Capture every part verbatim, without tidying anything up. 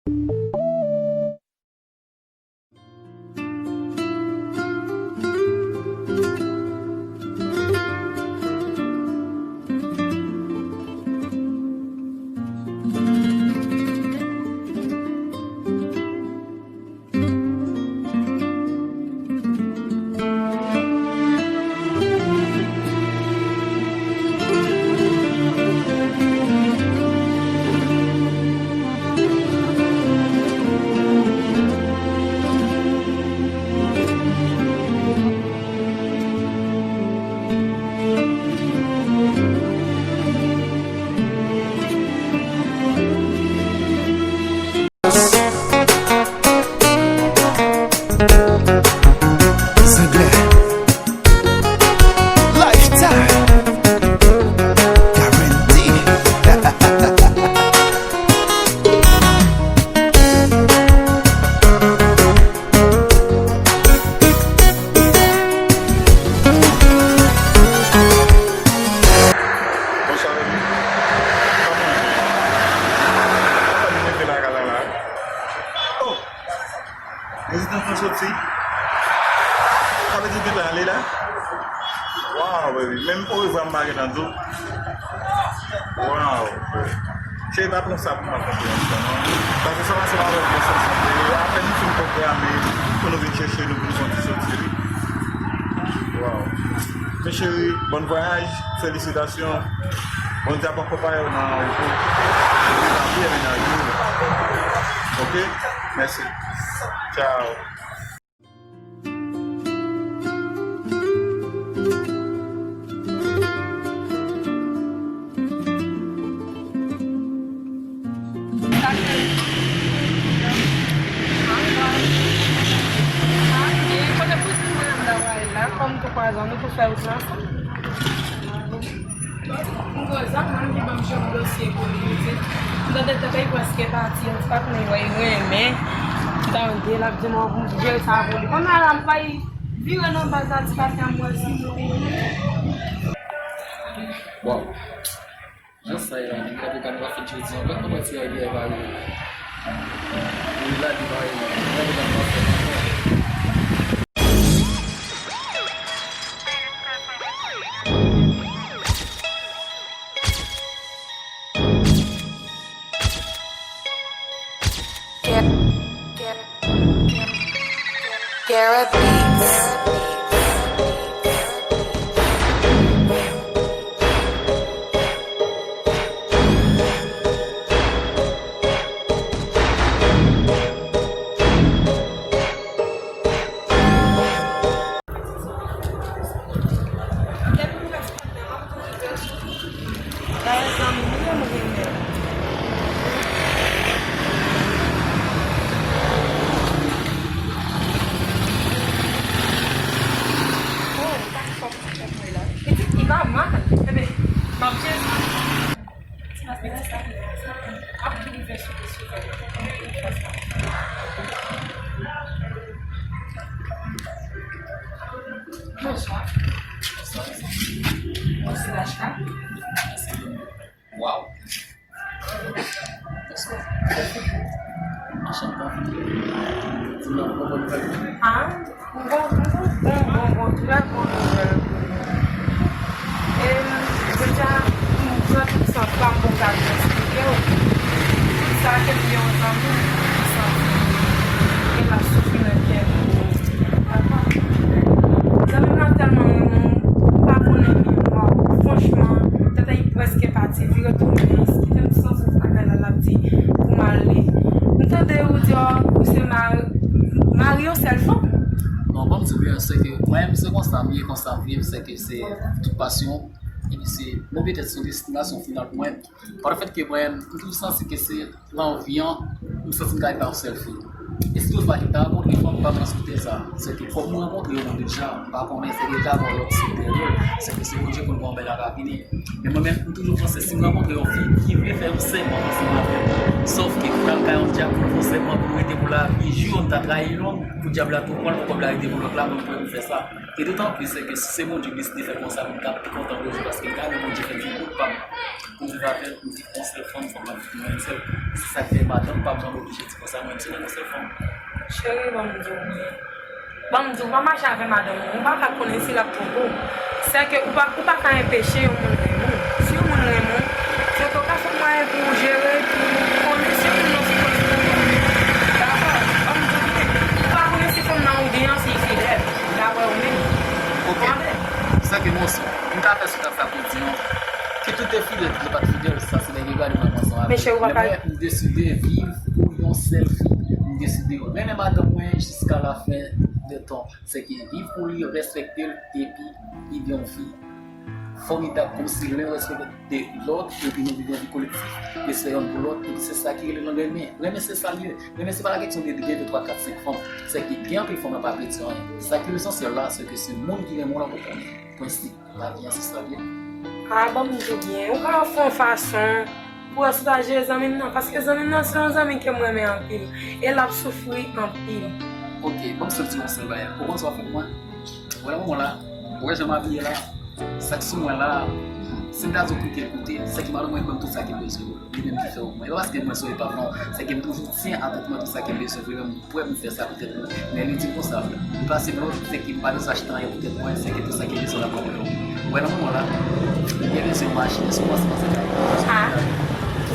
Lifestyle. Guarantee. Bonswa, baby. Kòman w ye? Kòman w ye? Sa fè m leve lakay la, la? Oh! Rezidans lan soti? Sa vle di gentan ale la? Waw, baby. Menm orevwa m pa gentan di w. Waw. Cheri, pa pran sa pou mal konpreyansyon, non. Paske sa pase pa avèk bon sans, non. Apèn nou fin pwograme pou nou vin chèche nou, pou nou fè yon ti soti, wi. Waw. Men cheri, bon vwayaj, felisitasyon. Bondye ap akonpaye w nan lari pou w viv lavi e mennaj ou. Oke? Mèsi. Tchao. Kote kouzen mwen an la, la, kòm tou kwa zan, nou tou fè wout la ansanm. M gwo zam, mwen ki ban m jwenn dosye pou li, wi. M tande tèt li prèske pati, m pa konnen wè, renmen. M tande l ap di m pou m jere sa pou li. Kounye a la, m fay vire nan baz la, ti pati a m wè si m. Waw. Jan sa ye la menm, gade gade w ap fè jodi an, gad kòman ti ay li a va yo. Li la, li va yo. Gade gade w ap fè. Kara Beats. Dayè zanmi m wi, m renmen l. Oh, sa k fòk sa fè mwen la. Pitit li pa mal. Enben, m ap jere sa. Ti mas mwen sa. Ap rive sou sou. Bonswa. Bonswa, mezanmi. Mwen se Lachka. Waw. Bonswa. Anchante. Di m nan bon bon nouvèl. Ah, m gon, m gon bon, bon, bon, trè bon nouvèl pou nou. E, jodi a, m pran tout san pa m pou m ka vin eksplike w. Tout sa ke m gen yon zanmi, m santi ke l ap soufri nan kè li. Dakò. Zanmi m nan tèlman renmen w, m pa konnen menm, waw, franchman, tèt li prèske pati, vire tounen, kite m san souf lakay la, l ap di pou m ale. M tande ou di w, ou se mari, mari yon sèl fanm. Non, ban m di w byen, se ke mwen menm, se konsa m ye, konsa m viv, se ke se tout pasyon, epi se, mwen petèt se yon destinasyon final pou mwen. Parfèt ke mwen, m toujou santi ke se nan vi an, m santi m ka rive a yon sèl fi. E si toutfwa ke m ta rankontre fanm, m pa pran sou tè sa. Se ke kòm nou rankontre yon moun deja, m pa konnen, se ke l ta gon lòt sou tè tou. Se ke se Bondye konn kòman bagay la ka vini. Men mwen menm, m toujou panse si m rankontre yon fi ki vle fè yon sèman ansanm avè m, sòf ke pou l al kay yon dyab pou l fè yon sèman pou l rete pou lavi, jou yo m ta trayi l, pou dyab la tou pran l, pou kòb la rete pou lòt la, mwen m pwè pou fè sa. E dotan plis, se ke si se Bondye ki deside fè konsa, m ta pi kontan toujou, paske m ta renmen Bondye fè ti bout pa m. Mwen di avè l, m di yon sèl fanm, fanm nan di mwen yon sèl. Se sa k fè madanm pa janm oblije di konsa, mwen di yon sèl fanm. Cheri, ban m di w byen. Ban m di w, pa mache avè madanm ou, ou pa ka konnen si l ap twonpe w. Sèke ou pa, ou pa ka enpeche yon moun renmen w. Si yon moun renmen w, sèke ou ka fè mwayen pou w jere, pou w konnen si yon moun nan sou pòz pou ou. Dakò? Ban m di w byen. Ou pa konnen si fanm nan ou gen an, si l fidèl. Daprè ou menm. Ok. Ou konprann? Sèke mwen osi, m ka fè sou sa pou di yon. Ki tout te fidèl, ki te pa t fidèl, sa se nèg yo gade mwen ansanm avè l. Men cheri, w pa ka. Men mwen, m deside viv pou yon sèl fi. M deside renmen madanm mwen jiska la fen de tan. Sèke viv pou li, respekte l, epi li gen yon vi fòmidab konsi lè w respekte lòt, epi nou viv yon vi kolektif, respè yonn pou lòt, epi se sa ki rele nan renmen. Renmen se sa l ye. Renmen se pa la keksyon de de, de twa, kat, senk fanm. Sèke gen anpil fanm nan pa vle di anyen. Sa ki lesansyèl la, sèke se moun ki renmen w la pou konnen. Prensip. Lavi an se sa l ye. A, ban m di w byen, ou ka fè yon fason pou wè si w ta jere zanmi m nan, paske zanmi m nan se yon zanmi ke m renmen anpil, e l ap soufri anpil. Ok, ban m sot di yon sèl bagay. Ou konn sa w ap fè pou mwen? Ou wè lanmou mwen la? Ou wè jan m abiye la? Sa k sou mwen la? Si m ta di w koute l koute, sèke madanm mwen ban m tout sa ke m bezwen. Li menm ki fè w mwen. E pa paske mwen sou epav non, sèke m toujou tyen atèt mwen tout sa ke m bezwen, vre m prè pou m fè sa pou tèt mwen. Men li di m konsa, li pase m lòd, sèke m pa bezwen achte anyen pou tèt mwen, sèke tout sa ki bezwen la pou mwen. Ou wè lanmou an la, li gen bezwen yon machin, èske w panse panse ka. A,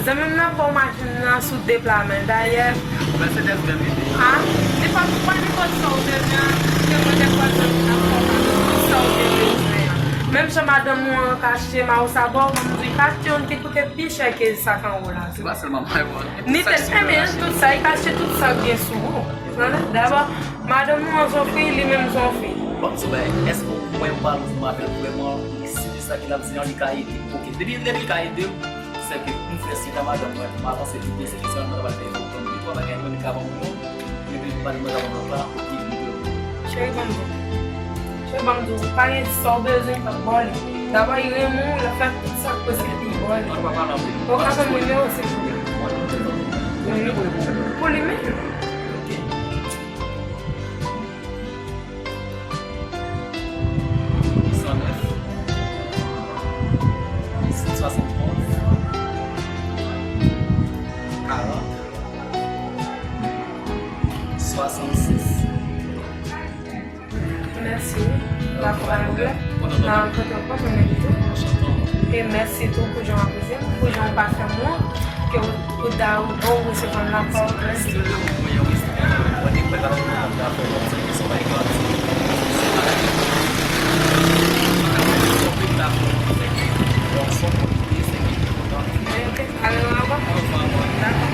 zanmi m nan ba w machin nan sou de pla men. Dayè, Mercedes menm li ye. A, li pa, pa nenpòt sa w bezwen, se mwen dèfwa zanmi m nan fè w sa w te bezwen an. Menm jan madanm ou an ka achte mayo sa ba w, ban m di w, ka achte youn ki koute pi chè ke sa k anwo la. Se pa sèlman mayo an. Ni tèt, enben, tout sa, li ka achte tout sa k gen sou ou. Tande? Dabò, madanm ou an se yon fi, li menm se yon fi. Bon, se bagay, èske ou kwè yon pale ansanm avè l vrèman, li si de sa ke l ap di an, li ka ede m? Ok, depi, depi l ka ede m, sèke m fè sijè madanm mwen, m avanse pi byen, sèke sèlman mwen ta pral fè efò pou mwen, li twò bagay mwen, li ka ban mwen yon, epi madanm mwen ka ban mwen lòt la, ok, li dwe. Cheri, ban m di w. Cheri, ban m di w, pa gen sa w bezwen, m ap ba w li. Dabò, li renmen w, l ap fè tout sa k posib pou l ba w li. Ou ka ban m nimewo, silvouplè? Pou li menm. San nèf, swasannonz, karant, swasannsis. Mèsi. N ap rankontre ankò, mwen menm tou. E mèsi tou pou jan w apresye m, pou jan w pa fè m wont, ke w, ou ta, ou, ou resevwa m nan kò w. Mèsi. Ok, ale ankò. Dakò.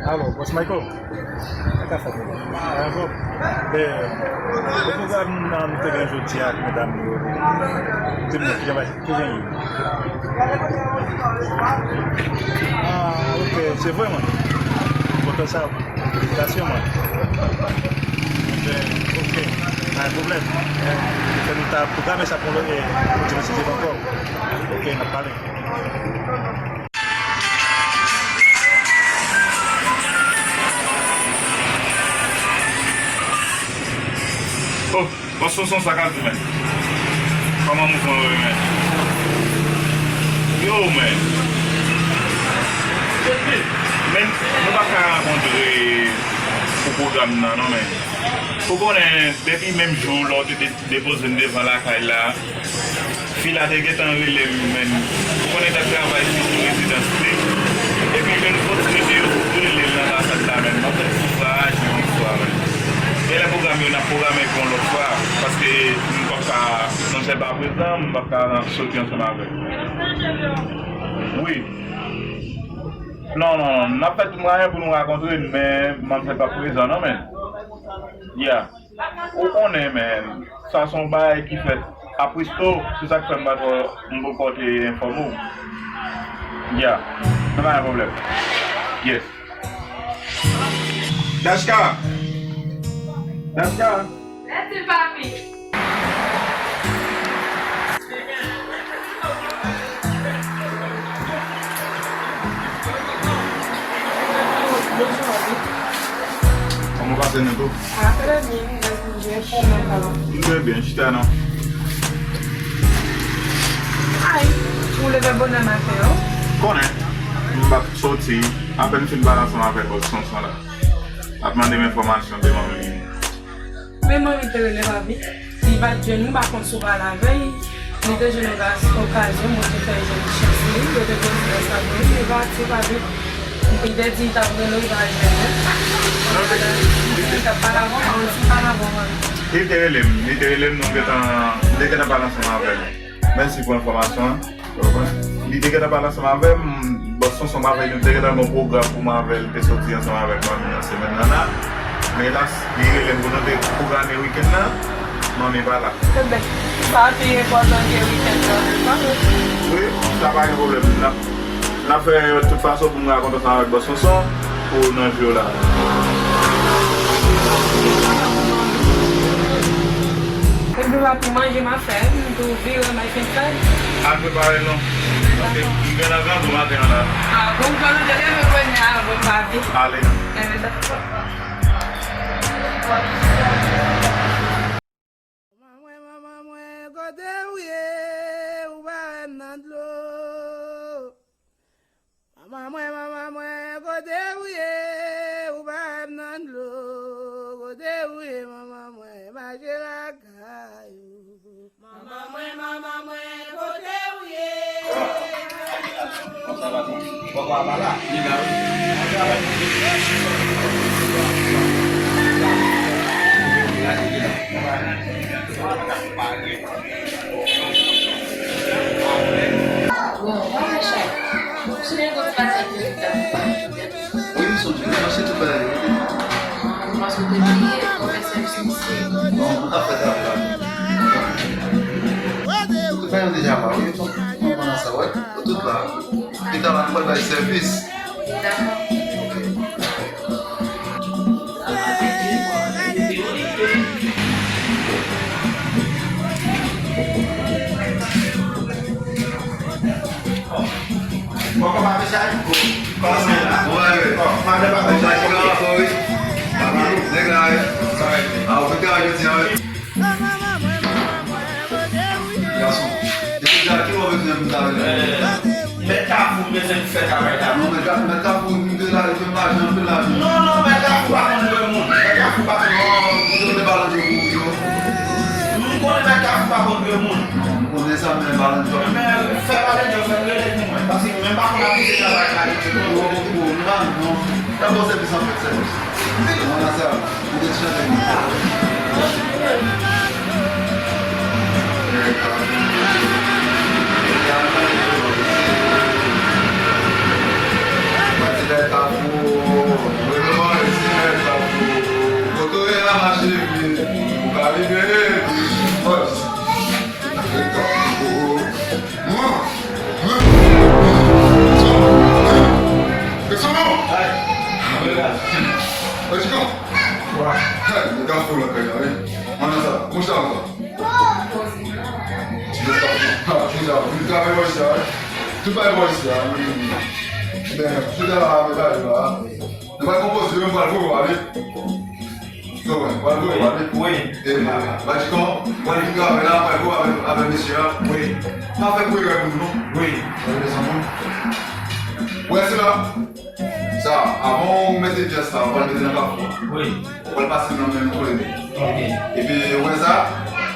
Alo, Bòs Michael? Sa k ap fèt? Ankò? E, e pwogram nan nou te gen jodi a ak medam yo, di m non, ki jan bagay, ki jan ye? A, ok, se vre, man. M kontan sa. Felisitasyon, man. Enben, ok. Pa gen pwoblèm. E, fè nou ta pwograme sa pou lòt, e, pou dimanch ki vin ankò. Ok, n ap pale. Oh, bòs Sonson, sa k ap di, men? Kòman mouvman yo ye, men? Yo, men. Men, nou pa ka rankontre pou pwogram nan, non, men. Ou konnen, depi menm jou lè w te de-, depoze m devan lakay la, fi la te gentan rele m, men ou konnen n ap travay sou rezidans li. Epi jwenn kontinite yo rele l nan anbasad la, men m ap fè ti kouraj, men bonswa, men. Genlè pwogram yo n ap pwograme pou yon lòt fwa, paske m p ap ka, nan sèl pa prezan, m p ap ka soti ansanm avè l. Wi. Non, non, non, n ap fè tout mwayen pou nou rakontre, men manmzèl p ap prezan, non, men. Yeah. Ou konnen, men, sa se yon bagay ki fèt apresto, se sa k fè m pa twò, m poko te enfòme w. Ya, pa gen pwoblèm. Yes. Dashka! Dashka! Mèsi, papi. Bonjou, papi. Kòman w pase, Nando? Ah, trè byen, mèsi. Mwen fò mwen papa. M trè byen, chita non. Ay, ou leve bonè maten an? Konnen, m pa t soti, apèn fin pale ansanm avèk bòs Sonson la. L ap mande m enfòmasyon de manmi. Men manmi te rele papi. Li pa t jwenn ou, m pa konn si w pale avè l. Li te jwenn okas-, okazyon, Bondye fè l jwenn chans li, yo te poze tèt sa pou li, li pati, papi. Li te di li t ap rele w, li pa jwenn ou. Li t ap pale avè w, pa konn si l pale avè w, papi. Li te rele m, li te rele m, nou gentan, m te gentan pale ansanm avè l. Mèsi pou enfòmasyon an. Li te gentan pale ansanm avè m, bòs Sonson avè nou te gentan gen yon pwogram pou mwen avè l, te soti ansanm avèk manmi nan semèn nan la. Men elas, li rele m pou nou te pwograme wikenn nan, manmi pa la. Ebyen, sa pi enpòtan ke wikenn nan, se pa vre? Wi, sa pa gen pwoblèm. N ap, n ap fè tout fason pou m rakontre ansanm avèk bòs Sonson pou nan jou la. Ebyen, papi, manje m ap fè, m tou vire m al fin fè. Al prepare l non. Paske m gen nan grangou maten an la. A bon, m kwè nou te leve kounye a, bon, papi. Ale. Ebyen, dakò. Manman mwen, manman mwen, kote w ye? Ou pa wè m nan dlo. Manman mwen, manman mwen, kote w ye? Ou pa wè m nan dlo. Kote w ye, manman mwen? Mache lakay ou. Manman mwen, manman mwen, kote w ye? Kòman sa va, tonton? Papa pa la? Li la, wi. Li la, wi. Bon, mwen, chè. Sou yon gwo ti bagay ki ret la. Wi, m sonje, m sonje tout bagay yo. Ah, m panse w te bliye, fò fè sèvis misye. Non, m t ap fè travay la. Tout bagay yo deja la, wi. Fò m pran nan sa, wè. Tout la. Pita la, nou pral bay sèvis. Dakò. Bon, kòman mesye a? Kòman se la? Bon, bagay. Bon, madanm pa mesye a. Bon, bagay. Nèg la, wi. Sa va. Ah, ou fè travay jodi a, wi. Gason, depi deja ki ou bezwen pou travay la? Eh, mèt Kafou bezwen pou fè travay la. Non, mèt Ka-, mèt Kafou, nou te la, nou te lajan, nou te lajan. Non, non, mèt Kafou pa konn lwe moun. Mèt Kafou pa konn lwe moun. Non, nou te balan de pou yo. M konnen mèt Kafou pa konn lwe moun. M konnen sa, men balan de. Men fè balan de, fè rele pou mwen. Paske mwen pa konn apize travay la. Bon, bon, bon, nou pa, non. Fè bon sèvis an fèt, sèvis. Mwen la sa, mwen te chante. Pati lè Kafou, mwen mwen si lè Kafou. Kote w ye a, ma chérie? Ou ka rive? Fòs. Mwen, mwen, mwen, mwen, mwen, mwen, Hey, mwen ka fou lakay la, wi. Mwen nan sa, kòman sa, kòman sa? Mwen ka fou, mwen ka fou. Mwen travay bò isi a, wi. Tout bagay bò isi a, wi. Men, tout la, mwen travay la. Nou va konpoze, mwen pral voye w ale. Yo, wè, pral voye w ale. Wi. E, Badjikon, pral vin travay la, pral voye w avèk, avèk mesye a. Wi. Pa fè gwo erè pou nou, non. Wi. Wè, se la. Sa, avan w mete pyès la, ou pral mete nan kafou a. Wi. Ou pral pase nan men nou tou lè de. Ok. Epi, ou wè sa,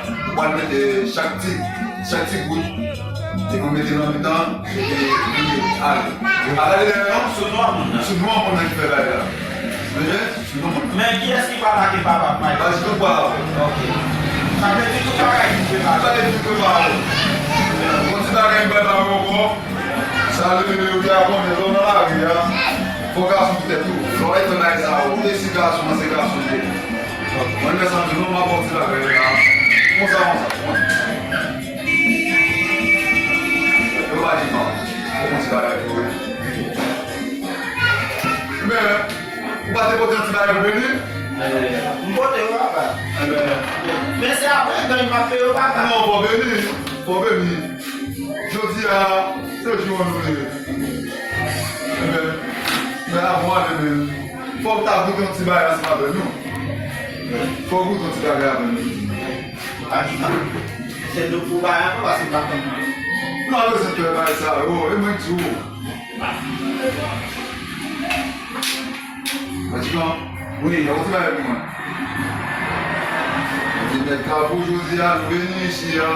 ou pral mete chak ti, chak ti gout. Epi ou mete nan mitan, epi vire, ale. Pa gade dèyè non. Sou non a moun nan. Sou non a moun nan ki fè bagay la. Ou wè? Sou non a moun nan. Men kiyès ki pral make papa Mike? Baz, tout pral avè l. Ok. Sa vle di tout bagay fin prepare. Tout bagay fin prepare. Yon ti bagay m bay ba ou ankò. Sa, lè yo te a konnen, lè w nan lari a, fò gason pou tèt ou. Lè w ap fè bagay sa yo, ou te si gason an, se gason l ye. Mwen, men sa m di nou, m ap fè yon ti bagay la. Konsa, konsa, konsa. Yo pa di non. Fò yon ti bagay pou ou. Men, ou pa te pote yon ti bagay pou Beni? M pote yo, papa. Enben. Men se apre ganj m ap peye yo, papa. Non, fò Beni. Fò Beni. Jodi a, se jou an nou ye. Enben, men avan ale, men, fò w ta goute yon ti bagay ansanm avè nou. Fò w goute yon ti bagay avè m. Se nou pou bagay ankò, paske m pa konn. Nou pa bezwen fè bagay sa yo, e mwen k di w. Majikan, wi, yon ti bagay pou mwen. Yon ti mèt Kafou jodi a, nou vini isi a.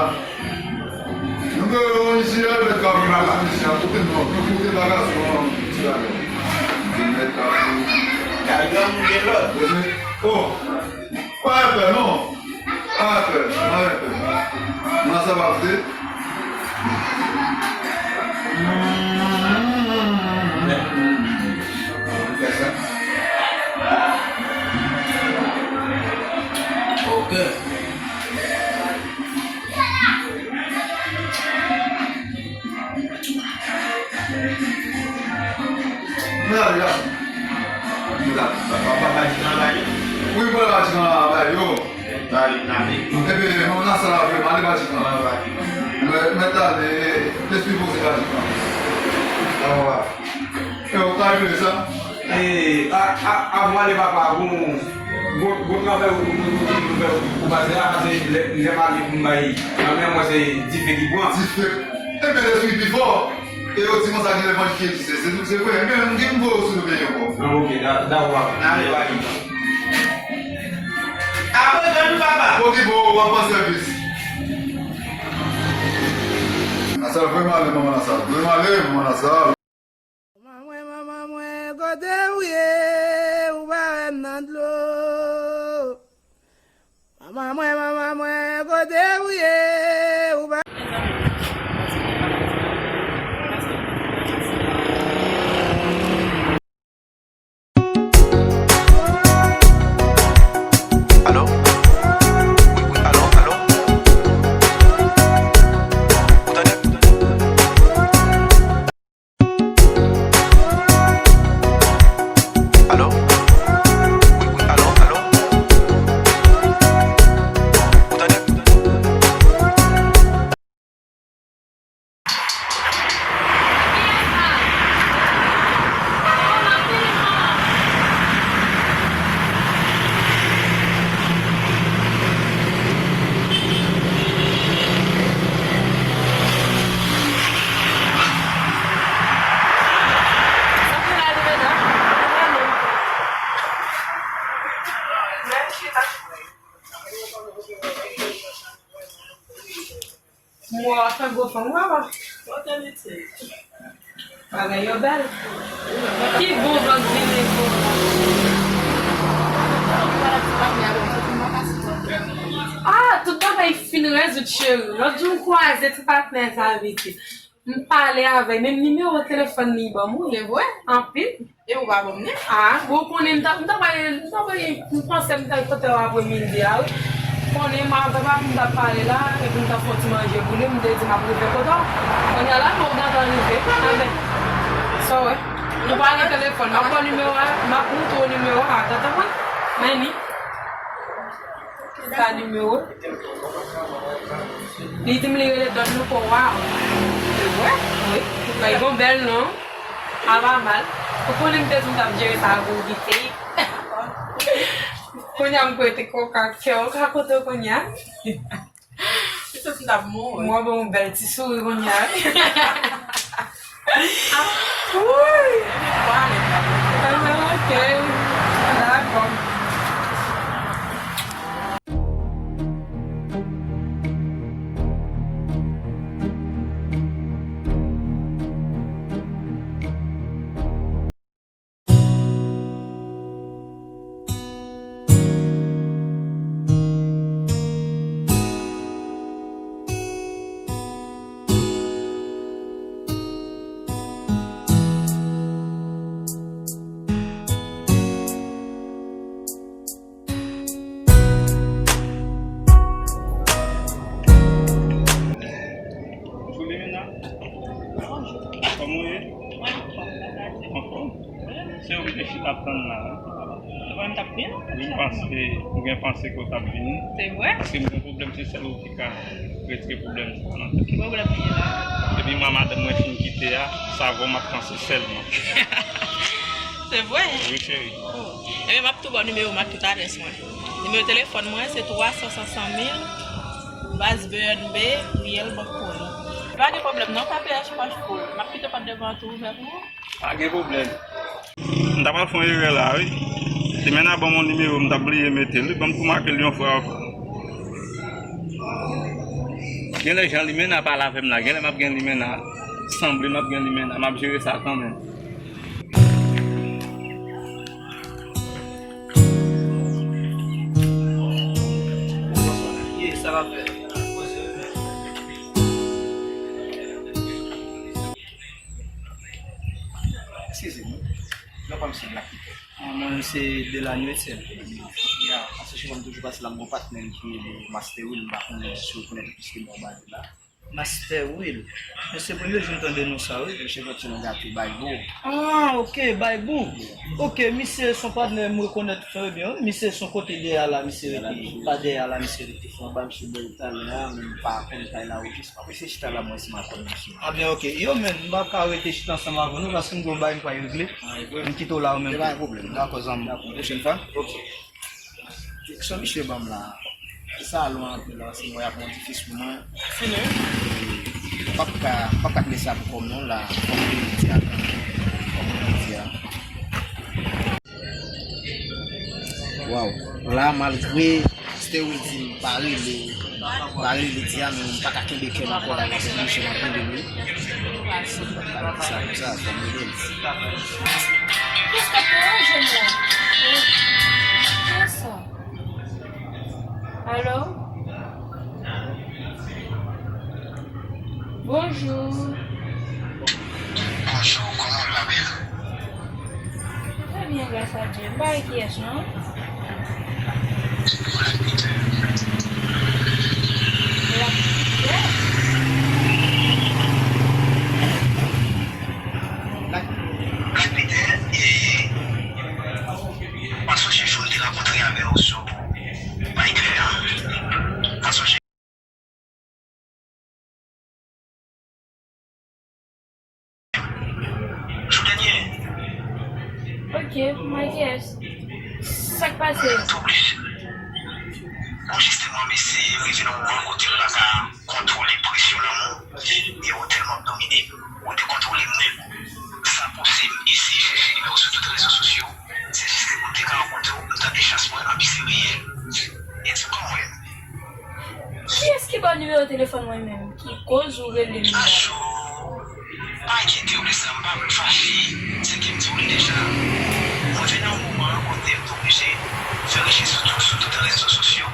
Nou vini isi a, mèt Kafou, nou vini isi a. Kote non, nou kote bagay sou yon ti bagay. Yon ti mèt Kafou. Kay granmoun gen lòd. Oh! Pa pè non. Pa pè, pa pè. Mwen sa pa vle. Fè sa. Ok. Men ale gason. Men ale. Papa, papa, di travay. Wi, papa, di travay yo. Ebyen, manman nan sal la vle m ale Vatikan. Mwen, mwen t ale, lespri poze Vatikan. Awa. E w ka vle sa? E, a, a, avan w ale papa, bon, bon, bon travay ou, ou, ou, ou, ou, ou pase la, paske lè, lè m ale pou m bay, nan men mwen se dife ki pran. Dife. Ebyen, lespri pi fò. E yo di konsa gen lè vann ki egziste. Se, se vre. Men m gen m voye w sou nou peyi ankò. Ah, ok, da-, dakò, papa. N ale, papa. Apre grann nou, papa. Okipe w, w ap pran sèvis. Nan sal vrèman ale, manman nan sal. Vrèman ale, manman nan sal. Manman mwen, manman mwen, kote w ye? Ou pa wè m nan dlo. Manman mwen, manman mwen, kote w ye? Ou pa Alo? Wi, wi, alo, alo? Ou tande? Alo? Wi, wi, alo, alo? Ou tande? Mwen ap fè gwo fanm, papa. Bagay yo bèl. Ki bon vlòg vini pou ou la? Ah, tout bagay fin rezoud, cheri. Lòt jou m kwaze ti patnè sa, pitit. M pale avè l, menm nimewo telefòn li ban m, wi. Se vre? Anpil. E ou pa ban m li? Ah, bon, ou konnen m t ap, m t ap, m t ap, m panse m t al kote w apre midi a, wi. Konnen m avè papi m t ap pale la, epi m t ap fè yon ti manje pou li, m te di m ap rive kote w. Kounye a la, m ap gentan rive. Anben, sa w wè? Nou pa gen telefòn, m ap pran nimewo a, m ap montre w nimewo a, tantan mwen. Men li. Sa nimewo. Li di m li rele Don Louko, waw. Se vre? Wi. Li gon bèl non. A pa mal. Ou konnen m te di w m t ap jere sa pou w kite. Kounye a m kwè te koka kè w ka kote w kounye a. Mwen ban yon bèl ti souri kounye a. Wi. Ah, ok. Dakò. Bonjou Limena. Bonjou. Kòman w ye? Mwen anfòm, papa Dieu. Anfòm? Se ou ki te chita ap tann la, wi. Mwen m t ap byen. Ou gen panse, ou gen panse ke w t ap vini? Se vre? Paske m gen yon pwoblèm, se sèl ou ki ka retire pwoblèm sa nan tèt mwen. Ki pwoblèm ou gen la? Depi mwen madanm mwen fin kite a, savon m ap panse sèlman. Se vre? Wi, cheri. Oh. Ebyen, m ap tou ba w nimewo m ak tout adrès mwen. Nimewo telefòn mwen se twa san senk san mil, baz B N B, riyèl Bank Poli. Pa gen pwoblèm non, pa peye chòch pou ou. M ap kite pòt devan an tou ouvè pou ou. Pa gen pwoblèm. M ta pral fè yon erè la, wi. Limena ban m yon nimewo, m ta bliye mete l, wi. Ban m tou make l yon fwa ankò. Genlè jan Limena pale avè m la, genlè m ap gen Limena. Sanble m ap gen Limena, m ap jere sa kanmenm. Eskize m, non pa m se Black Peter. Ah, mwen se Delany Etienne. Ya, paske chifon m toujou pase la, m gon patnè m ki rele Master Will, m pa konnen si w konèt li piske m anba li la. Master Will. Men se premye jou m tande non sa, wi. Mesye Fortuno Gato, Baybou. Ah, ok, Baybou. Ok, misye se yon patnè m rekonèt trè byen, wi. Misye se yon kote dèyè a la, misye rete. Pa dèyè a la, misye rete. Mwen ba misye bèl talè a, men m pa konn kay la ou jis. Mwen se chita la, mwen si m a konn misye. Ah, byen, ok. Yo, men, m pa ka rete chita ansanm avè nou, paske m gen yon bagay m pral regle. M kite w la, ou menm. Gen pa gen pwoblèm. Dakò, zanmi. Dakò, pwochèn fwa. Ok. Direksyon misye ban m la, sa lwen anpil la, se mwen ap yon difisil pou mwen. Fini. M p ap ka, m p ap ka kite sa pou kòm non la, fòk mwen di a, fòk mwen di a. Waw, la malgre Master Will di m pa rele, pa rele di a, men m pa ka kenbe kè m ankò la, m ap oblije m ap rele l, wi. Sa, sa, fò m rele l. Kisa k ap ranje mwen? Kisa? Alo? Bonjou. Bonjou, kòman w ye, ma belle? Trè byen, gras a Dye. M pa wè kiyès, non. Black Peter. Black Peter? Black Peter, e, m pa sonje jou m te rankontre avè w sou Bike la. M pa sonje. Jou dènye. Ok, Mikey S. Sa k pase? M te oblije. Bon, jisteman, m eseye rive nan moman kote m pa ka kontwole presyon lanmou, e ou tèlman domine m, ou dekontwole m nèt. Sa pouse m eseye chèche nimewo w sou tout rezo sosyo. Se jis ke pou m te ka rankontre w, m tante chans mwen, anpi se reyèl. E di w kòman w ye? Kiyès ki ba w nimewo telefòn mwen menm? Ki koz ou rele m la? Achoo! Pa enkyete w de sa, m pa vle w fache. Se ke m di w li deja. Mwen vin nan yon moman kote m te oblije fè rechèch sou tout, sou tout rezo sosyo.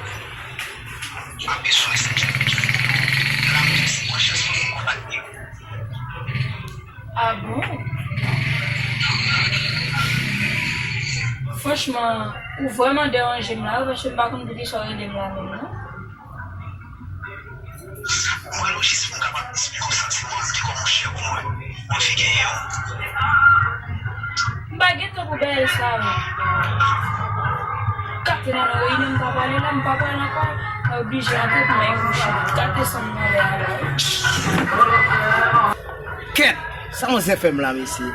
M ap bezwen w esplike m ki pou la m jis pran chans pou m kontakte w. Ah bon? Franchman, ou vrèman deranje m la, wi, paske m pa konn poukisa w rele m la menm, non. Mwen rele w jis pou m kapab esplike w santiman m te kòm yon chè pou mwen. Mwen vin genyen w. M pa gen tan pou bagay sa yo. Kate nan reyinyon m pa pale la, m pa pale ankò. Mwen oblije antre pou m al kouche. Kate san m nan lè a la. Kèt! Sa manzè fè m la, mesye?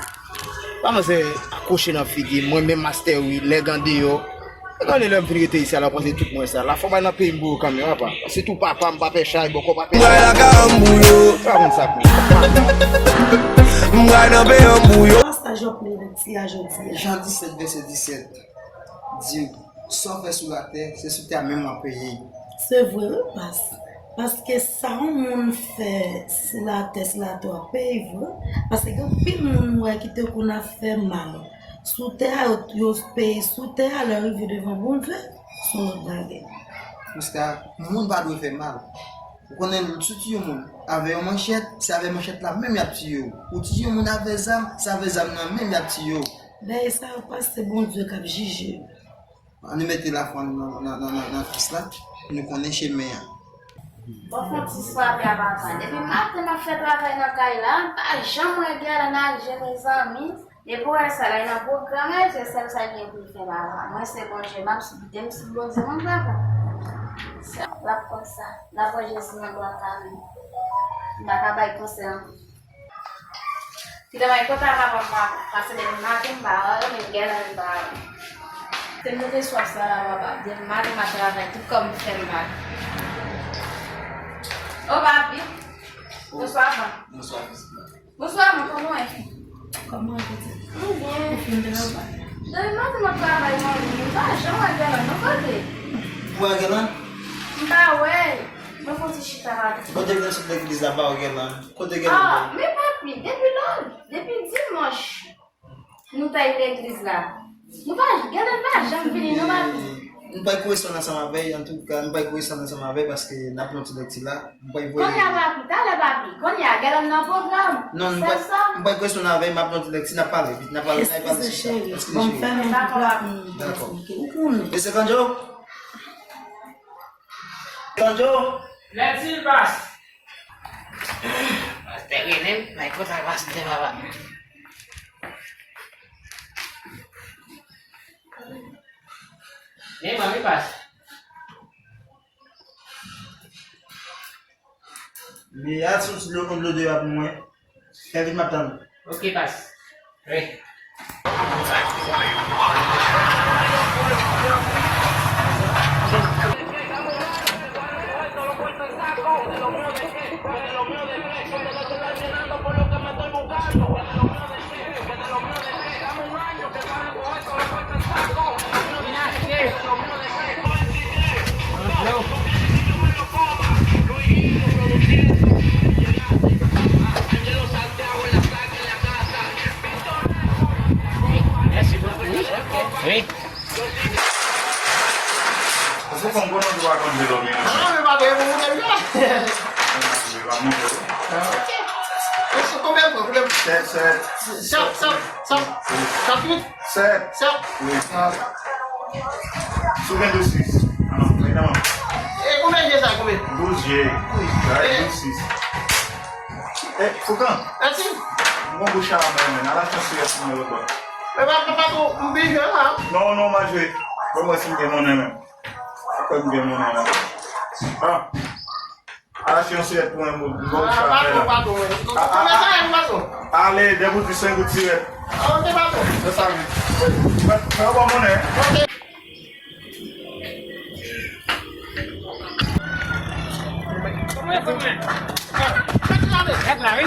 Pa manzè akwoche nan figi m, mwen menm Master Will, nèg andeyò. Gade lè m fin rete isi a la, w panse tout mwen sa. La fò bay nan peyi m pou yo kanmenm, apa. Se tou papa m, pa pè chay, bòkò pa pè chay. M pral lakay an m pou yo. Sa konn sa pou. M pral nan peyi an m pou yo. Kòman staj w ap mennen ti a jodi a? Jan disèt vèsè disèt di, sa w fè sou latè, se sou tè a menm w ap peye. Se vre, wi, pas. Paske sa yon moun fè sou latè, se latè w ap peye vre. Paske gen anpil moun m wè ki te konn ap fè mal sou tè a, yo, yo peye sou tè a, lè yo rive devan Bondye, se yon lòt bagay. Paske moun pa dwe fè mal. Ou konnen, si w tiye yon moun avè yon manchèt, se avè manchèt la menm y ap tiye w. Ou tiye yon moun avè zam, se avè zam nan menm y ap tiye w. Dèyè sa yo pase, Bondye k ap jije yo. Ann nou mete lafwa nou nan, nan, nan, nan, nan Kris la, pou nou konnen chemen an. Bon, fè yon ti swape a papa. Depi maten m ap fè travay nan kay la, m pa janm wè Guerlain al jere zanmi. Depi w wè sa la, li nan pwogram al jere, sèl sa l gen pou l fè papa. Mwen se Bondye, m ap sipite m sou Bondye mwen papa. L ap konn sa. L ap wè Jezi nan glwa l kanmenm. M pa ka bay konsèy ankò. Ki travay kòta papa m pa pase depi maten m pa wè l, men gèlè m pa wè l. Tèlman gen swaf sa la papa, depi maten m ap travay, tout kò m fè m mal. O papi, bonswa ban. Bonswa pitit mwen. Bonswa ban, kòman w ye? Kòman w ye pitit? Mwen byen. Ou fin travay? Depi maten m ap travay mwen menm, m pa janm wè gèlè nan kote. Ou wè gèlè? M pa wè l. Mwen fon ti chita la. Kote gen sot legliz la pa wè gèlè? Kote gèlè? Ah, men papi, depi lò, depi dimanch. Nou t al legliz la. Nou pa, gèlè pa janm vini non papi. Nou pral koresponn ansanm avè l, antouka, nou pral koresponn ansanm avè l paske n ap nan ti lèkti la. Nou pral voye. Kounye a papi, talè papi. Kounye a, gèlè nan pwogram. Non, nou pral, nou pral koresponn avè l, m ap nan ti lèkti, n ap pale, n ap pale, n ap pale sou sa. Eskize cheri. Bon, m fèmen tout la. Dakò. Ou konnen. Mesye Kandjo? Kandjo? Lèkti l pas. Pastè rele m, bay kontak pastè papa. Men mwen, wi, pas. Men al soti dlo, yon dlo deyò pou mwen. Fè vit, m ap tann ou. Ok, pas. Wi. Wi. Ou fou konn konnen ou pa konn vle dòmi nan. Non, men pa vre, pou moutre m la. Konbyen pou, konbyen pou? Sèt, sèt. Sèt, sèt, sèt. Sèt, uit. Sèt. Sèt. Wi. Ah. Sou vennde sis. Ah, non, men non. E konbyen je sa, konbyen? Douz je. Wi. Sa e douz sis. E, Foukan. Mèsi. Bon, bouch a mwen, men. Ala chans ou ye pou mwen lòt bò. Men pa, pa, pa twò, m byen jwe la. Non, non, m a jwe. Bon, mwen si m gen monnen, men. Fè m gen monnen la. Ah. Al achte yon silèt pou mwen, bon, bon, ah, sa patwon, la. Patwon, wi. Ah, ah, ah. Konbyen sa ye, patwon? Ale, de goud, senk goud silèt. Ah, ok, patwon. Se sa, wi. Fè, fè yon bon monnen. Ok. Rèd la, wi.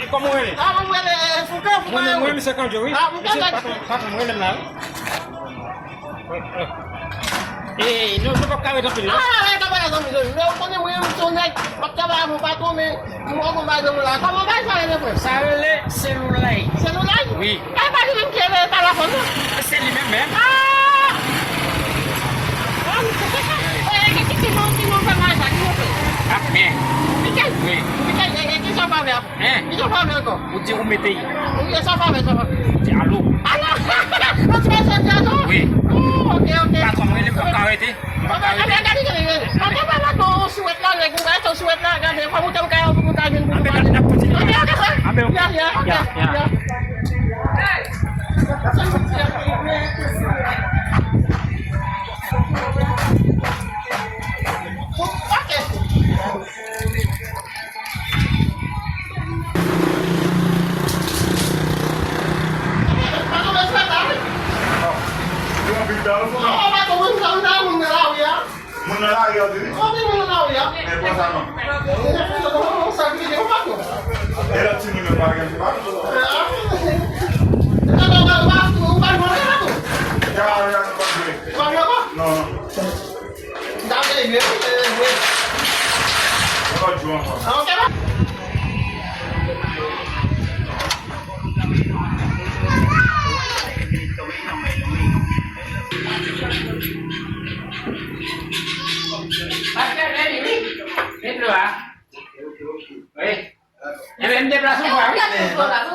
Kòman w rele? Ah, mwen rele, eh, Foukan, Foukan. Mwen, mwen, misye Kandjo, wi. Ah, Foukan. Misye, patwon, patwon, mwen rele m la, wi. E, nou, nou p ap ka ret anpil, non? Ah, e, pa bagay zanmi, zanmi. Men ou konnen mwen, mwen se yon nèg, m ap travay avè yon patwon, men mwen gon bagay nan men la. Kòman bagay sa rele, frè? Sa rele selulay. Selulay? Wi. E pa li menm ki rele telefòn, non? Se li menm, menm. Ah! Ah, men se sa. E, e, ki, ki, ki non, ki non fè bagay sa, ki non fè? Ap byen. Mikel? Wi. Mikel, e, e, ki sa w pa vle ap Hein? Ki jan w pa vle ankò? Ou di ou mete i. Ou di sa w pa vle, sa w pa vle. Ou di alo. Alo? Ou di mesye di alo? Wi. Oh, ok, ok. Patwon, mwen, m p ap ka rete. M p ap ka rete. Anben, gade, gade, gade. Anben, pa la, non, souwèt la, nèg, ou gade, souwèt la, gade, fò moute m kay ou pou ta vin pou nou pale. Anben, n ap kontinye. Ok, ok, sè. Anben, ok. Ya, ya, ya. Ok. Moun nan lari a, w di? Men pran sa non. E lòt timoun yo pa gen, se pa? Non, non. M ta vle jwe, m vle jwe. Yon lòt jou ankò. Ah, ok, bon. Pastè, vini, wi. Vin dlo a. Wi. Enben, m deplase yon fwa, wi.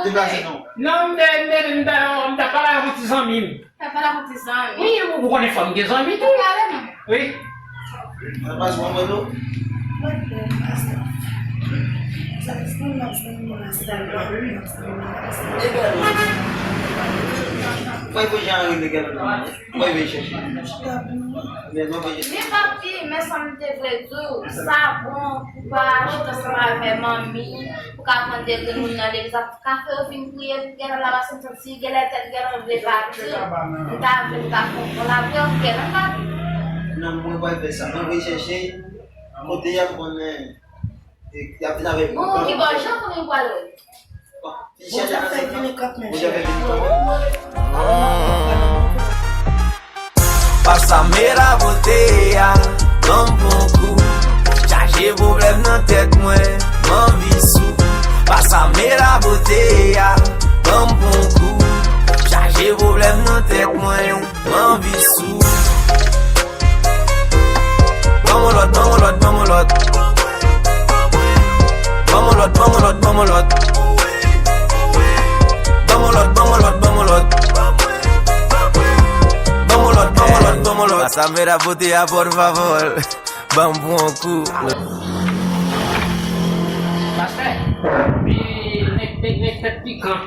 Deplase non. Non, m te, m te, m te, m te pale avèk yon ti zanmi m. T ap pale avèk yon ti zanmi. Wi, ou, ou konnen fanm gen zanmi tou. Ou pale non? Wi. Sa pase w anmwelo? Mwen byen, pastè. Sa ki se moun m ap zanmi nan sal la, m ap zanmi nan sal la. Egal. Mwen vin jan rele gèl nan. Mwen vin chèche. Men papi, men sa m te vle di w, sa bon pou pa chita ansanm avè manmi, pou ka pran de grenn moun nan legliz la, pou kafe yo vin priye, pou gèl la pase m santi gèl tèt gèl vle pati. M ta vle pou ta fè yon bon lapriyè pou gèl la pati. Non, mwen pa fè sa. Mwen vin chèche kote y ap konnen. E, y ap vin avèk mwen. Bon, ki bò, jan konnen w pral wè. Bondye ap fè vini kanmenm. Bondye ap fè vini kanmenm. Pasa mera bote a, ban m pran kou. Chaje pwoblèm nan tèt mwen, m anvi sou. Pasa mera bote a, ban m pran kou. Chaje pwoblèm nan tèt mwen, m anvi sou. Ban m yon lòt, ban m yon lòt, ban m yon lòt. Ban m yon lòt, ban m yon lòt, ban m yon lòt. Ban m yon lòt, ban m yon lòt, ban m yon lòt. Ban m yon lòt, ban m yon lòt, ban m yon lòt. Pasa mera bote a, por favor. Ban m pran yon kou. Pastè, e nèg, nèg, nèg tèt pikan.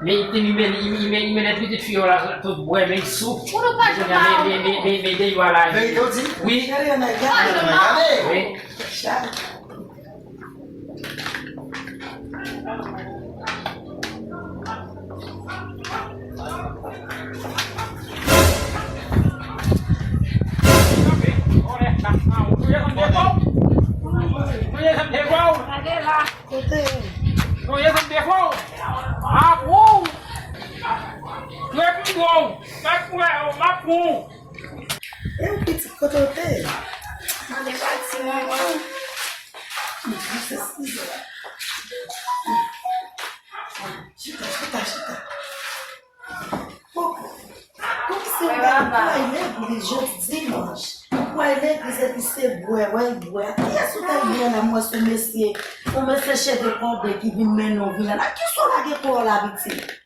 Men li te, li men, li, li men, li men pitit fi yo la tout bwè, men li sou. Ou nou pa janm men, men, men, men, men deyò a la. Verite w di? Wi. Gade yon nèg, gade yon nèg, gade. Wi. Gade la. Kote? Non, ye konn defo. Apou. Mwen pi bon. Mwen pi bon. Mwen pi bon. E yon pitit kote w te? Mwen te pati, manman. Chita, chita, chita. Bon, kòmsi w al legliz jodi dimanch, w al legliz epi se bwè, w al bwè. Kiyès ou te gen la, m wè se yon mesye, yon mesye cheve kòde ki vin mennen w vin la. Nan kisa w lage kò w la, pitit?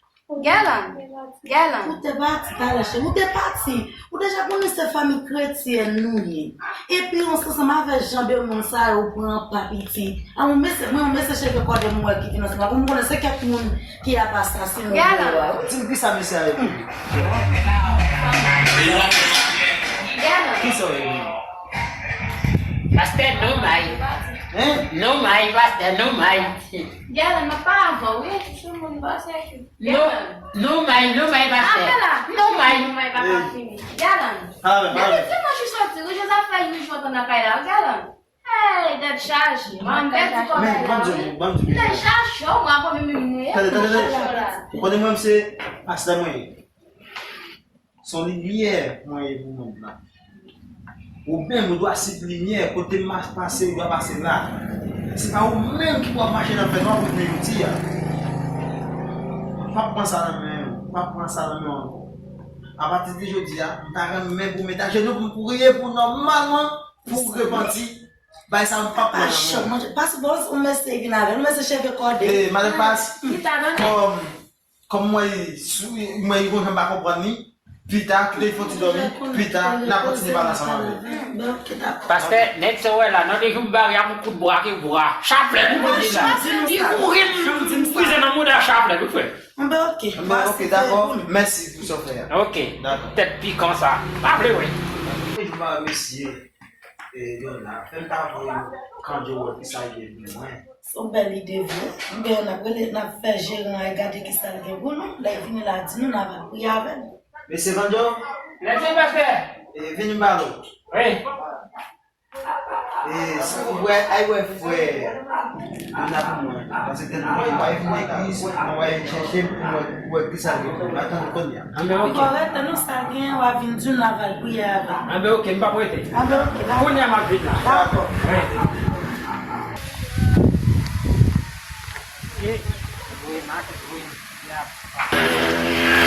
Gèlan, Gèlan. Ou te pati talè, cheri, ou te pati. Ou deja konnen se fanmi kretyèn nou ye. Epi, ansanm avèk jan de moun sa yo pran pa pitit. A, yon mesye, mwen, yon mesye cheve kòde m wè ki vin ansanm avè m. M konnen se kèk moun ki ap asasinen yo a. Di m kisa mesye a ye. Gèlan. Kisa w ye menm? Pastè, non may. Hein? Non may, pastè, non may. Gèlan, m ap pale avè w, wi. Sou moun pase ki. Non, non may, non may, pastè. Apre la. Non may. Non may pa ka fini. Gèlan. Depi dimanch ou soti, wi, Jozafèl, wi, jwè nan kay la, wi, Gèlan. Hey, tèt chaje. Mwen m pèdi kòb la, wi. Tèt chaje, mwen, mwen menm, mwen. Tande, tande, tande. Ou konnen mwen, se pastè mwen ye. Se yon limyè mwen ye pou mond lan. Ou menm, ou dwe swiv limyè, kote m ap pase, ou dwe pase la. Se pa ou menm ki pou ap mache nan fènwa pou jounen jodi a. M p ap pran sa nan men w, m p ap pran sa nan men w ankò. Apati de jodi a, m ta renmen pou w met ajenou pou m priye pou w nòmalman, pou w repanti. Bagay sa a m p ap pran nan men w. Pase bon, yon mesye vin avè l, yon mesye cheve kòde. Eh, madanm Pas, kòm Kòm mwen sou, mwen gon jan m pa konprann li, pita, kite l fè yon ti dòmi, pita, n a kontinye pale ansanm avè l. Pastè, nèg sa w wè la, nan de jou m bare ak yon kout bra ke bra. Chaplèt, ou konn di la. Li kouri m, m brize nan mouda chaplèt, wi frè. Anben, oke. Anben, oke, dakò. Mèsi pou sa w fè a. Oke. Dakò. Tèt pikan sa. Pa vle wè. Mesye, e, Donna, fè m ta voye kandye w wè ki sa l ye pou mwen. Se yon bèl ide vre. Anben, n ap rele, n ap fè jeran an gade kisa l gen pou nou. Lè l vini la, di nou, n a va priye avè l. Mesye Banjo? Lève, pastè. E, vini m pale w. Wi. E, si w wè, al wè frè Dona pou mwen. Paske tèlman li pa vin legliz, mwen va al chèche l pou mwen, pou wè kisa l gen pou mwen. Atann kounye a. Anben, oke. Ou pa rete non, sa gen, w a vin di n, n a va al priye avè l. Anben, oke, m p ap rete. Anben, oke, dakò. Kounye a m ap vin la. Dakò. Wi. E, wi, m a, wi, y ap.